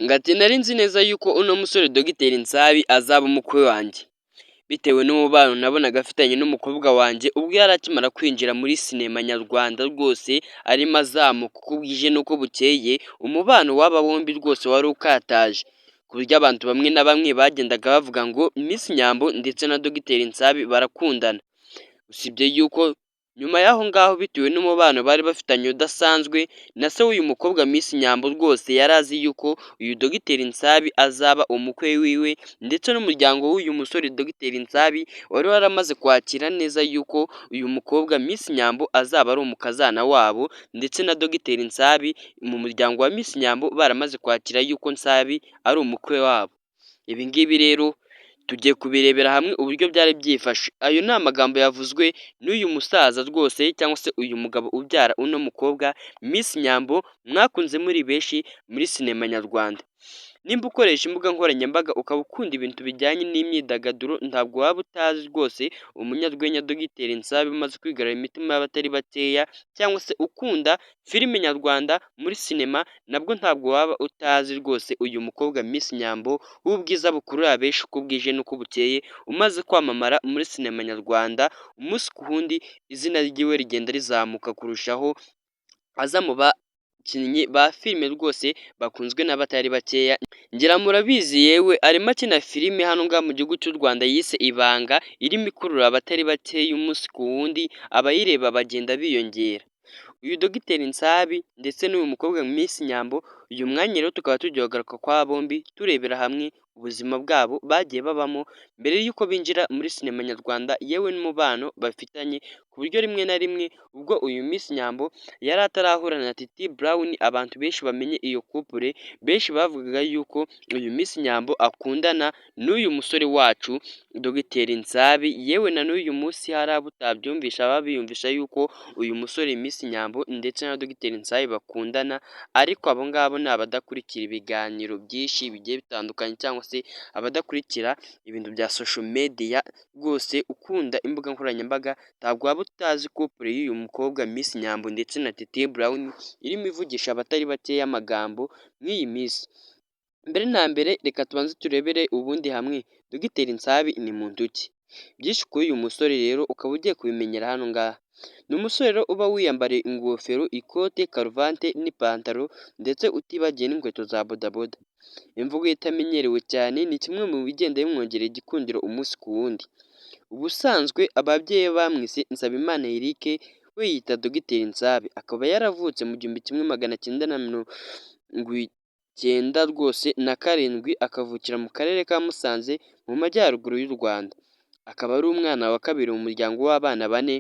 Ngo ati nari nzi neza yuko uno musore Dogiteri Nsabi azaba umukwe wanjye, bitewe n'umubano nabonaga afitanye n'umukobwa wanjye ubwo yari akimara kwinjira muri sinema nyarwanda rwose arimo azamuka uko bwije n'uko bukeye, umubano w'aba bombi rwose wari ukataje, ku buryo abantu bamwe na bamwe bagendaga bavuga ngo Miss Nyambo ndetse na Dogiteri Nsabi barakundana, usibye yuko nyuma y'aho ngaho bitewe n'umubano bari bafitanye udasanzwe na se w'uyu mukobwa Miss Nyambo rwose yari azi yuko uyu Dogiteri Nsabi azaba umukwe wiwe, ndetse n'umuryango w'uyu musore Dogiteri Nsabi wari waramaze kwakira neza yuko uyu mukobwa Miss Nyambo azaba ari umukazana wabo, ndetse na Dogiteri Nsabi mu muryango wa Miss Nyambo baramaze kwakira yuko Nsabi ari umukwe wabo. Ibi ngibi rero tugiye kubirebera hamwe uburyo byari byifashe. Ayo ni amagambo yavuzwe n'uyu musaza rwose cyangwa se uyu mugabo ubyara uno mukobwa Miss Nyambo mwakunze muri benshi muri sinema nyarwanda. Nimba ukoresha imbuga nkoranyambaga ukaba ukunda ibintu bijyanye n'imyidagaduro, ntabwo waba utazi rwose umunyarwenya Dogiteri Nsabi umaze kwigarurira imitima y'abatari bakeya, cyangwa se ukunda filime nyarwanda muri sinema nabwo ntabwo waba utazi rwose uyu mukobwa Miss Nyambo w'ubwiza bukurura benshi uko bwije n'uko bukeye, umaze kwamamara muri sinema nyarwanda umunsi ku wundi izina ryiwe rigenda rizamuka kurushaho, aza mu bakinnyi ba filime rwose bakunzwe n'abatari bakeya, ngira murabizi yewe arimo akina filime hano ngaha mu gihugu cy'u Rwanda yise Ibanga, irimo ikurura abatari bakeya umunsi ku wundi, abayireba bagenda biyongera. Uyu Dogiteri Nsabi ndetse n'uyu mukobwa Miss Nyambo, uyu mwanya rero tukaba tugiye kugaruka kwa bombi turebera hamwe ubuzima bwabo bagiye babamo mbere y'uko binjira muri sinema nyarwanda, yewe n'umubano bafitanye, ku buryo rimwe na rimwe ubwo uyu Miss Nyambo yari atarahura na Titi Brown abantu benshi bamenye iyo couple, benshi bavugaga yuko uyu Miss Nyambo akundana n'uyu musore wacu Dogiteri Nsabi, yewe na n'uyu munsi hari abo utabyumvisha baba biyumvisha yuko uyu musore Miss Nyambo ndetse na Dogiteri Nsabi bakundana, ariko abo ngabo ni abadakurikira ibiganiro byinshi bigiye bitandukanye cyangwa se abadakurikira ibintu bya social media, rwose ukunda imbuga nkoranyambaga ntabwo waba utazi couple y'uyu mukobwa Miss Nyambo ndetse na Titi Brown irimo ivugisha abatari bakeya amagambo mw'iyi minsi. Mbere na mbere reka tubanze turebere ubundi hamwe Dogiteri Nsabi ni muntu ki? Byinshi kuri uyu musore rero ukaba ugiye kubimenyera hano ngaha. Ni umusore rero uba wiyambariye ingofero, ikote, karuvati n'ipantaro ndetse utibagiwe n'inkweto za bodaboda. Imvugo ye itamenyerewe cyane ni kimwe mu bigenda bimwongerera igikundiro umunsi ku wundi. Ubusanzwe ababyeyi be bamwise Nsabimana Eric we yiyita Dogiteri Nsabi, akaba yaravutse mu 1997 rwose akavukira mu karere ka Musanze mu majyaruguru y'u Rwanda. Akaba ari umwana wa kabiri mu muryango w'abana bane,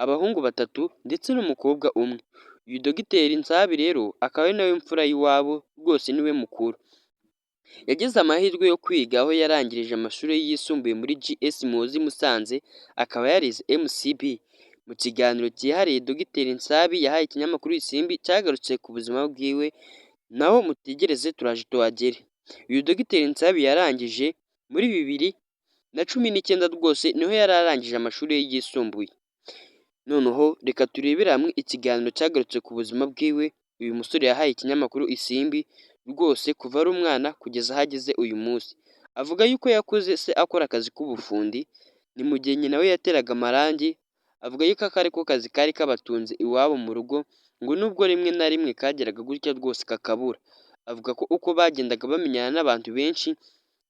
abahungu batatu ndetse n'umukobwa umwe. Uyu Dogiteri Nsabi rero akaba ari nawe mfura y'iwabo rwose niwe mukuru. Yagize amahirwe yo kwiga aho yarangirije amashuri ye yisumbuye muri GS Muhozi Musanze, akaba yarize MCB. Mu kiganiro cyihariye Dogiteri Nsabi yahaye ikinyamakuru Isimbi cyagarutse ku buzima bwiwe, naho mutegereze turaje tuhagere. Uyu Dogiteri Nsabi yarangije muri 2019 rwose niho yari arangije amashuri ye yisumbuye. Noneho reka turebere hamwe ikiganiro cyagarutse ku buzima bwiwe, uyu musore yahaye ikinyamakuru Isimbi rwose kuva ari umwana kugeza aho ageze uyu munsi. Avuga yuko yakuze se akora akazi k'ubufundi, ni mu gihe nyina we yateraga amarangi, avuga yuko aka ari ko kazi kari kabatunze iwabo mu rugo, ngo nubwo rimwe na rimwe kageraga gutya rwose kakabura. Avuga ko uko bagendaga bamenyana n'abantu benshi,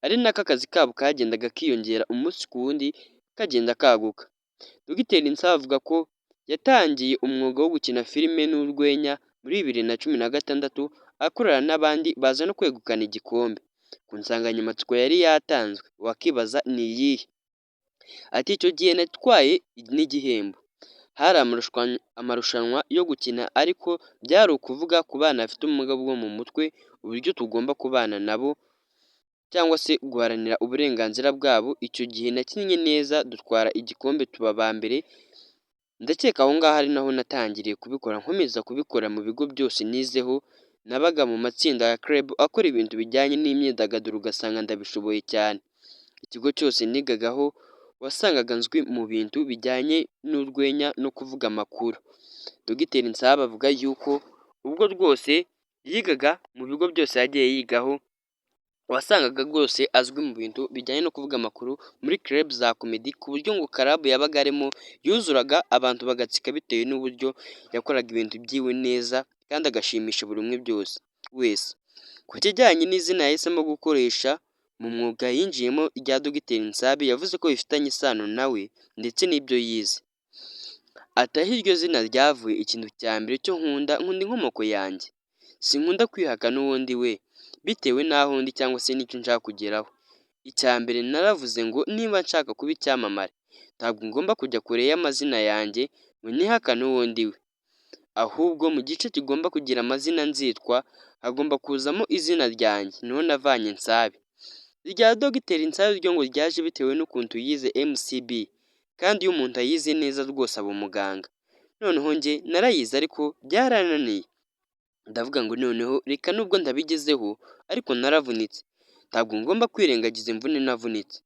ari nako akazi kabo kagendaga kiyongera umunsi ku wundi kagenda kaguka. Dogiteri Nsabi avuga ko yatangiye umwuga wo gukina filime n'urwenya muri 2016, akorana n'abandi baza no kwegukana igikombe. Ku nsanganyamatsiko yari yatanzwe wakibaza ni iyihe? Ati icyo gihe natwaye n'igihembo. Hari amarushanwa yo gukina ariko byari ukuvuga ku bana bafite ubumuga bwo mu mutwe, uburyo tugomba kubana nabo cyangwa se guharanira uburenganzira bwabo, icyo gihe nakinnye neza dutwara igikombe tuba aba mbere, ndakeka aho ngaho ari naho natangiriye kubikora nkomeza kubikora mu bigo byose nizeho, nabaga mu matsinda ya club akora ibintu bijyanye n'imyidagaduro ugasanga ndabishoboye cyane. Ikigo cyose nigagaho wasangaga nzwi mu bintu bijyanye n'urwenya no kuvuga amakuru. Dogiteri Nsabi avuga yuko ubwo rwose Yigaga mu bigo byose yagiye yigaho, wasangaga rwose azwi mu bintu bijyanye no kuvuga amakuru muri club za comedy, ku buryo ngo club yabaga arimo yuzuraga abantu bagatsika bitewe n'uburyo yakoraga ibintu byiwe neza kandi agashimisha buri umwe byose wese. Ku kijyanye n'izina yahisemo gukoresha mu mwuga yinjiyemo rya Dogiteri Nsabi, yavuze ko bifitanye isano nawe ndetse n'ibyo yize. Ati: "Aho iryo zina ryavuye, ikintu cya mbere cyo nkunda inkomoko yanjye, sinkunda kwihakana uwo ndi we bitewe n'aho ndi cyangwa se n'icyo nshaka kugeraho. Icya mbere naravuze ngo niba nshaka kuba icyamamare ntabwo ngomba kujya kure y'amazina yanjye ngo nihakane uwo ndi we, ahubwo mu gice kigomba kugira amazina nzitwa hagomba kuzamo izina ryanjye, niho navanye Nsabi." Irya Dogiteri Nsabi ryo ngo ryaje bitewe n'ukuntu yize MCB, kandi iyo umuntu ayize neza rwose aba umuganga. Noneho njye narayize ariko byarananiye, ndavuga ngo noneho reka nubwo ndabigezeho ariko naravunitse, ntabwo ngomba kwirengagiza imvune navunitse.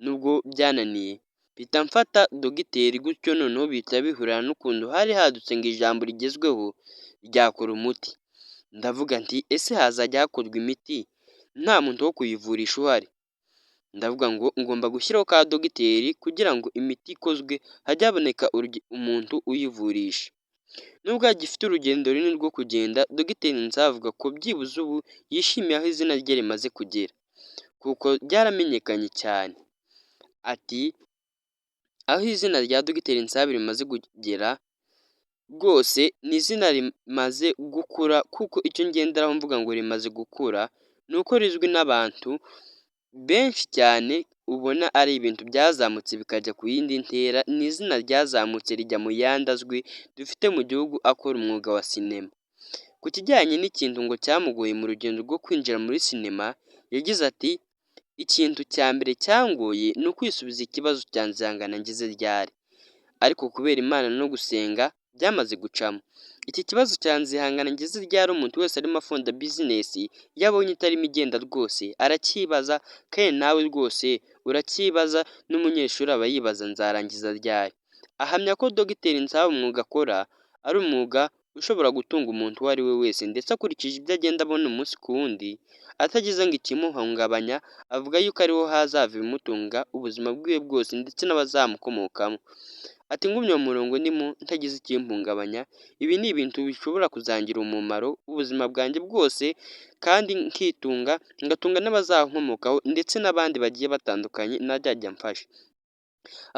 Nubwo byananiye mpita mfata dogiteri gutyo, noneho bihita bihurira n'ukuntu hari hadutse ngo ijambo rigezweho ryakora umuti. Ndavuga nti ese hazajya hakorwa imiti nta muntu wo kuyivurisha uhari? Ndavuga ngo ngomba gushyiraho ka dogiteri kugira ngo imiti ikozwe hajye haboneka umuntu uyivurisha. Nubwo agifite urugendo runini rwo kugenda, Dogiteri Nsabi avuga ko byibuze ubu yishimiye aho izina rye rimaze kugera, kuko ryaramenyekanye cyane. Ati: "Aho izina rya Dogiteri Nsabi rimaze kugera rwose ni izina rimaze gukura, kuko icyo ngenderaho mvuga ngo rimaze gukura ni uko rizwi n'abantu benshi cyane, ubona ari ibintu byazamutse bikajya ku yindi ntera, ni izina ryazamutse rijya mu yandi azwi dufite mu gihugu akora umwuga wa sinema." Ku kijyanye n'ikintu ngo cyamugoye mu rugendo rwo kwinjira muri sinema, yagize ati: "Ikintu cya mbere cyangoye ni ukwisubiza ikibazo cya nzihangana ngeze ryari, ariko kubera Imana no gusenga byamaze gucamo. Iki kibazo cya nzihangana ngeze ryari, umuntu wese arimo afunda business iyo abonye itarimo igenda rwose aracyibaza, kandi nawe rwose uracyibaza, n'umunyeshuri aba yibaza nzarangiza ryari." Ahamya ko Dogiteri Nsabi umwuga akora ari umwuga ushobora gutunga umuntu uwo ari we wese, ndetse akurikije ibyo agenda abona umunsi ku wundi atagize ngo ikimuhungabanya, avuga yuko ariho hazava ibimutunga ubuzima bwiwe bwose ndetse n'abazamukomokamo. Ati: "Ngumye mu murongo ndimo ntagize ikimpungabanya, ibi ni ibintu bishobora kuzangira umumaro ubuzima bwanjye bwose, kandi nkitunga ngatunga n'abazankomokaho ndetse n'abandi bagiye batandukanye najya mfasha."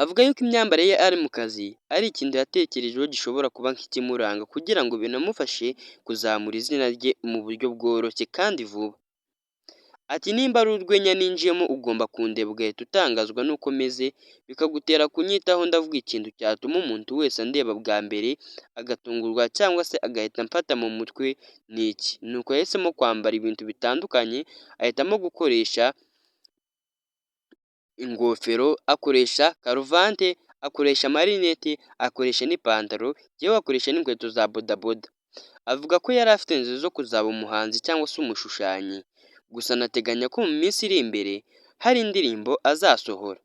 Avuga yuko imyambarire ye ari mu kazi ari ikintu yatekerejeho gishobora kuba nk'ikimuranga kugira ngo binamufashe kuzamura izina rye mu buryo bworoshye kandi vuba. Ati: "Nimba ari urwenya ninjiyemo, ugomba kundeba ugahita utangazwa n'uko meze, bikagutera kunyitaho. Ndavuga ikintu cyatuma umuntu wese andeba bwa mbere agatungurwa cyangwa se agahita amfata mu mutwe ni iki." Nuko yahisemo kwambara ibintu bitandukanye, ahitamo gukoresha ingofero, akoresha karuvante, akoresha amarinete, akoresha n'ipantaro, yewe akoresha n'inkweto za bodaboda. Avuga ko yari afite inzozi zo kuzaba umuhanzi cyangwa se umushushanyi, gusa anateganya ko mu minsi iri imbere hari indirimbo azasohora.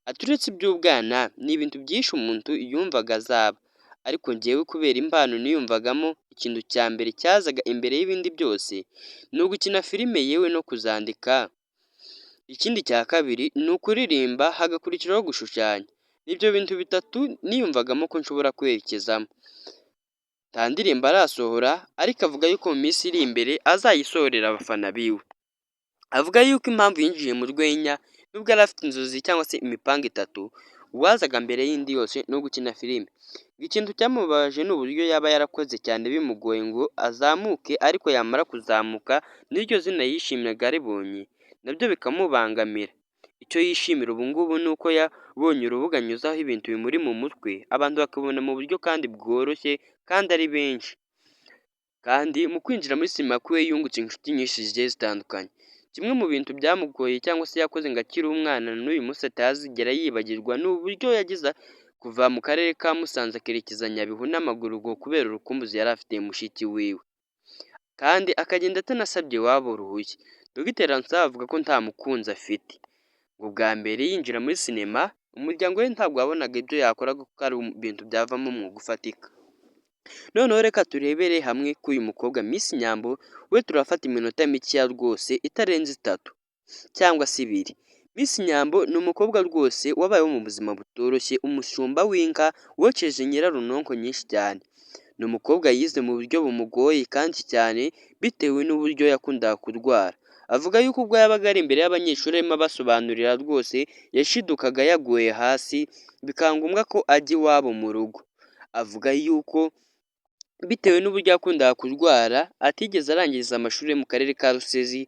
Ati: "Uretse iby'ubwana ni ibintu byinshi umuntu yumvaga azaba, ariko njyewe kubera impano niyumvagamo, ikintu cya mbere cyazaga imbere y'ibindi byose ni ugukina filime yewe no kuzandika, ikindi cya kabiri ni ukuririmba, hagakurikiraho gushushanya. Ibyo bintu bitatu niyumvagamo ko nshobora kwerekezamo." Nta ndirimbo arasohora, ariko avuga yuko mu minsi iri imbere azayisohorera abafana biwe. Avuga yuko impamvu yinjiye mu rwenya nubwo yari afite inzozi cyangwa se imipango itatu, uwazaga mbere y'indi yose ni ugukina filime. Ikintu cyamubabaje ni uburyo yaba yarakoze cyane bimugoye ngo azamuke, ariko yamara kuzamuka n'iryo zina yishimiraga aribonye nabyo bikamubangamira. Icyo yishimira ubu ngubu ni uko yabonye urubuga anyuzaho ibintu bimuri mu mutwe, abantu bakabibona mu buryo kandi bworoshye kandi ari benshi. Kandi mu kwinjira muri sinema kwe yungutse inshuti nyinshi zigiye zitandukanye. Kimwe mu bintu byamugoye cyangwa se yakoze ngo akiri umwana n'uyu munsi atazigera yibagirwa ni uburyo yagize kuva mu karere ka Musanze akerekeza Nyabihu n'amaguru ngo kubera urukumbuzi yari afitiye mushiki wiwe, kandi akagenda atanasabye iwabo uruhushya. Dogiteri Nsabi avuga ko nta mukunzi afite. Ngo bwa mbere yinjira muri sinema umuryango we ntabwo wabonaga ibyo yakoraga kuko ari ibintu byavamo umwuga ufatika. Noneho reka turebere hamwe ko uyu mukobwa Miss Nyambo we turafata iminota mikeya rwose itarenze 3 cyangwa se 2. Miss Nyambo ni umukobwa rwose wabayeho mu buzima butoroshye, umushumba w'inka wokeje nyirarunonko nyinshi cyane. Ni umukobwa yize mu buryo bumugoye kandi cyane bitewe n'uburyo yakundaga kurwara. Avuga yuko ubwo yabaga ari imbere y'abanyeshuri arimo abasobanurira rwose yashidukaga yaguye hasi bikaba ngombwa ko ajya iwabo mu rugo. Avuga yuko bitewe n'uburyo yakundaga kurwara atigeze arangiriza amashuri yo mu karere ka Rusizi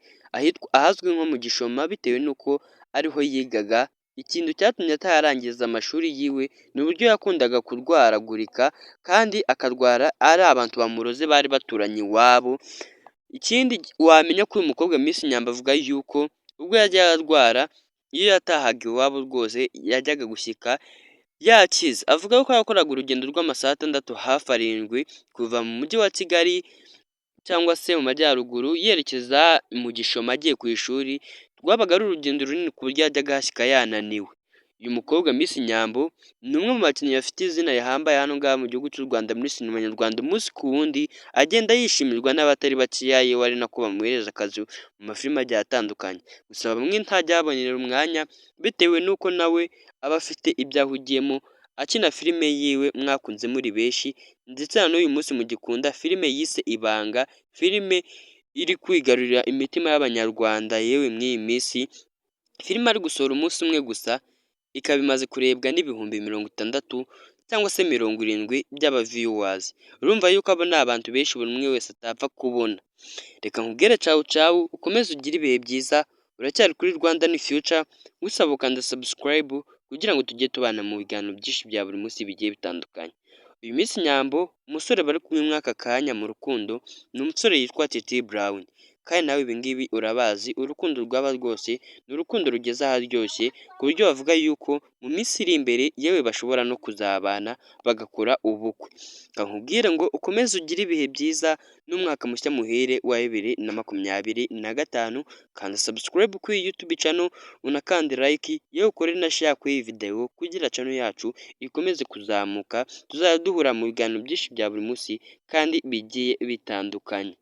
ahazwi nko mu Gishoma bitewe n'uko ariho yigaga. Ikintu cyatumye atayarangiza amashuri yiwe ni uburyo yakundaga kurwaragurika kandi akarwara ari abantu bamuroze bari baturanye iwabo. Ikindi wamenya ko uyu mukobwa Miss Nyambo avuga yuko ubwo yajyaga arwara iyo yatahaga iwabo rwose yajyaga gushyika yakize. Avuga ko yakoraga urugendo rw'amasaha 6 hafi 7 kuva mu mujyi wa Kigali cyangwa se mu majyaruguru yerekeza mu Gishoma agiye ku ishuri, rwabaga ari urugendo runini ku buryo yajyaga ahashyika yananiwe. Uyu mukobwa Miss Nyambo ni umwe mu bakinnyi bafite izina rihambaye hano ngaha mu gihugu cy'u Rwanda muri sinema nyarwanda, umunsi ku wundi agenda yishimirwa n'abatari bakeya, yewe ari nako bamuhereza akazi mu mafilime agiye atandukanye. Gusa bamwe ntajya ababonera umwanya bitewe n'uko nawe aba afite ibyo ahugiyemo akina filime yiwe mwakunze muri benshi, ndetse na n'uyu munsi mugikunda filime yise Ibanga, filime iri kwigarurira imitima y'Abanyarwanda yewe mw'iyi minsi, filime ari gusohora umunsi umwe gusa ikaba imaze kurebwa n'60,000 cyangwa se 70 by'aba viewers. Urumva yuko abo ni abantu benshi buri umwe wese atapfa kubona. Reka nkubwire cawu cawu, ukomeze ugire ibihe byiza, uracyari kuri Rwanda ni Future, ngusaba gukanda subscribe kugira ngo tujye tubana mu biganiro byinshi bya buri munsi bigiye bitandukanye. Uyu Miss Nyambo umusore bari kumwe muri aka kanya mu rukundo ni umusore yitwa Titi Brown, kandi nawe ibi ngibi urabazi urukundo rwaba rwose ni urukundo rugeze aharyoshye ku buryo bavuga yuko mu minsi iri imbere yewe bashobora no kuzabana bagakora ubukwe. Reka nkubwire ngo ukomeze ugire ibihe byiza n'umwaka mushya muhire wa 2025, kanda subscribe kuri iyi YouTube channel, unakande like, yewe ukore na share kuri iyi video kugira channel yacu ikomeze kuzamuka, tuzajya duhura mu biganiro byinshi bya buri munsi kandi bigiye bitandukanye.